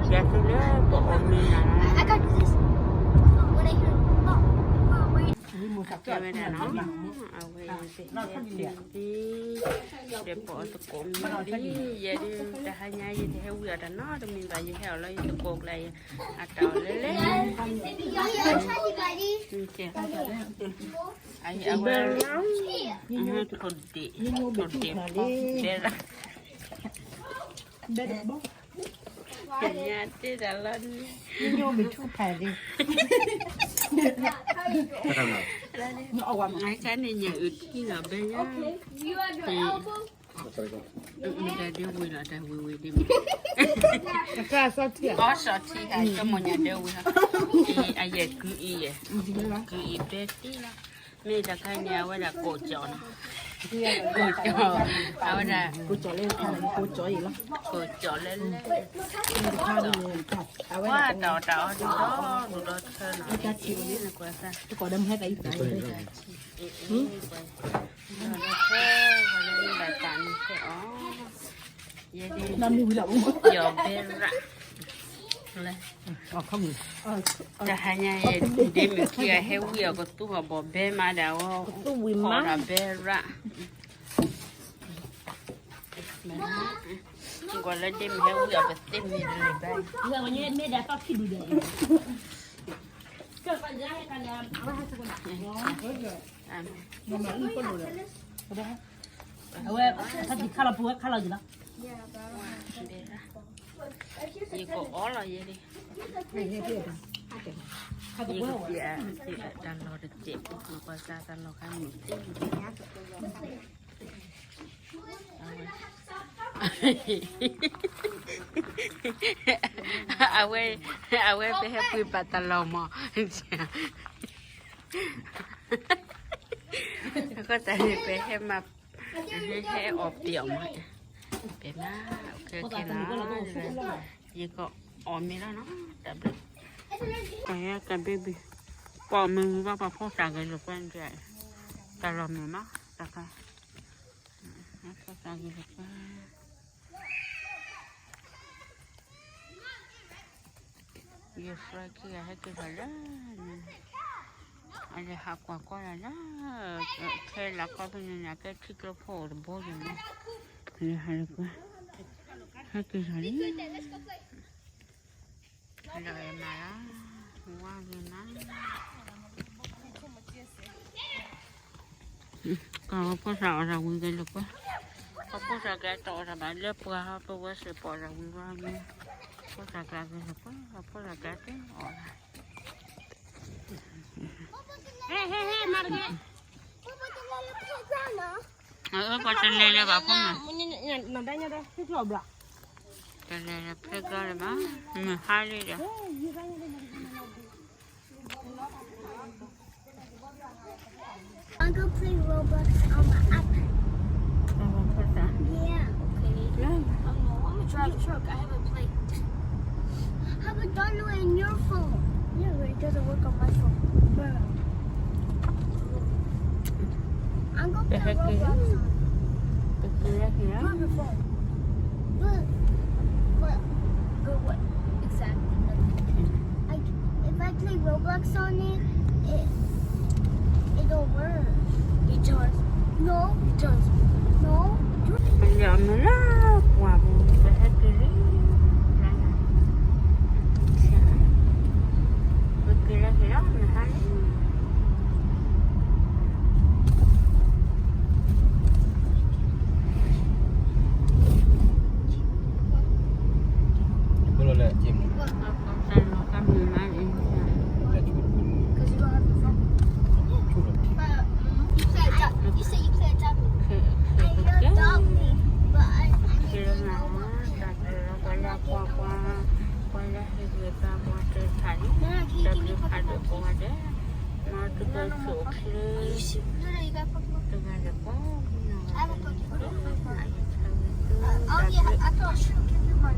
ယၤသုလၢပအီၣ်မ့ၤနၤလီၤ. ကဲဝဲဒၣ်နီၤ, အဝဲ ဒီးပအီၣ်သကိးမ့ၤလံ, ယဲဒုး တဟါညါယတဟဲဝံအီၣ်တၢ်နီတမံၤဘၣ်, ယဟဲအီၣ်လၢယသကိးကျါ, အတၢ်အီၣ်လၢလဲၣ်, အဝဲ ထိၣ်ဒ့ၣ်, ထိၣ်ဒ့ၣ်ဘဲရၣ်, ညါတ့ၢ်တၢ်လီၤန့ၣ်, အခါန့ၣ်ညၣ်အုၣ်ထံလီၤဘဲညါ, တၢ်ဒဲဝံၤလီၤ, တၢ်ဝံၤဝံၤဒ်မ့ၢ်, အီစီထံခါ ကမိၣ်ညၣ်ဒဲဝံၤလီၤ, အယဲၢ်ကုအံၤယဲၢ်, ကုအံၤဘဲတ့ၢ်လီၤ, မ့ၢ်တခါန့ၣ် အဝဲဒၣ်ကိးကၠီၣ်နီၤ, ကိးကၠီၣ်, အဝဲဒၣ် ကိးကၠီၣ်လၢ, ကိးကၠီၣ်လၢလဲၣ်, ဝါတၢ်အီၣ်တၢ်အီဒုးဒီဒူၣ်ဒီထၢနီၤ, ကွၢ်စၢ်, ကွၢ်စၢ်, ဘၣ်တၢ်န့ၣ်ဖဲအီၤ, ယဲဒၣ်, ယီၢ်ဘဲရၣ်, တဟါညါယဲဒၣ် ဒ့မုၣ်ခံဂၤဟဲဝံအီၣ်ကသူအီၣ်ဘီၣ်ဘဲမးဒၣ်ဝဲ, ကီၢ်ဒၣ်ဘဲရၣ်, ကွၢ်လၢဒ့မုၣ်ဟဲဝံအီၣ်ပသ့မ့ၢ်တလၢၤဘၣ်, အဝဲ, ခါလီၤပူၤဝဲခါလီၤယံၤလီၤ, ယကအီလီၤယဲဒၣ်, ယကပျဲတၢ်လီၢ်တစဲး, ကွၢ်စၢ်တၢ်လီၢ်ခါမုၣ်သ့, အဝဲ, အဝဲပဟဲပှ့ၤပာ်တၢ်လီၢ်မး, အဃိသတးန့ၣ် ပဟဲမၤ, ဟဲအီၣ်ပျီမး, ပမၤ, ခဲခဲနီၤ, ယကအီၣ်မ့ၤလီၤနီၤ, တၢ်ဘျုး, ပှၤဟဲတၢ်ဘ့ၣ်ဘ့ၣ်, ပှၤမ့ၢ်ဝံၤဘၣ်ပှၤဖိသၣ်ဂ့ၤလိာ်ကွဲ, တၢ်လီၢ်မုာ်မး, တၢ်ခါ, ဖိသၣ်ဂ့ၤလိာ်ကွဲ ယ friend ခံဂၤဟဲက့ၤထီၣ်လၢန့ၣ်, အလဲၤဟးကွၢ်ကွၢ်လၢ်လၢ, ခဲလၢာ်ခီဖဲညါညါကဲထံကျိဖိအိၣ်တဘိယဲၢ်န့ၣ်, လဲၤဟးလၢကွၢ်, ဟဲက့ၤထီၣ်လံ, ဒီးမၤလၢ, ဝါဂ့ၤမး ကီၢ်ဖိသၣ်အီၣ်တၢ်ဝံၤက့ၤလိာ်ကွဲ, ကီၢ်ဖိသၣ်ကဲတအီၣ်တၢ်ဘၣ်လၢပှၤဟီ ပဝဲစ့ၢ်ပအီၣ်တၢ်ဝံၤဝဲ, ဖိသၣ်ကျါက့ၤလိာ်ကွဲ, ကီၢ်ဖိသၣ်ကျါတအီၣ်တၢ်, ဟဲ ဟဲ ဟဲ မၤတဂ့ၤ, ပှၤတလဲၤလၢၤဘၣ်ဖိမး, တလဲၤလၢၤဖဲကီလၢၤဘၣ်, မုၢ်ဟါလံဒီး I'll go play Roblox on my iPad. Oh, what's that? Yeah. Okay. Yeah. I don't know. I'm gonna drive a truck. I haven't played. How about download in your phone? Yeah, but it doesn't work on my phone. Bruh. I'm gonna play Roblox on. Put your phone. But, but, but what? Exactly. Like, if I play Roblox on it, it, it'll work. It does. No. It does. No. လၢပှၤပူၤ ပဟဲက့ၤလံ, ပက့ၤလၢက့ၤလီၤ နဟါလံ. ပှၤလၢဟ့ၣ်ဂံၢ်ဘါပှၤတဖၣ်န့ၣ် တၢ်ဘျုးဖးဒိၣ်ကိးဂၤဒဲး, မ်သုကဆိၣ်ချ့, တဂၤလၢၤပှဲၤ, တၢ်ဘျုးဖးဒိၣ်ကိးဂၤဒဲး, တၢ်ဘျုးဖးဒိၣ်ကိးဂၤဒဲး,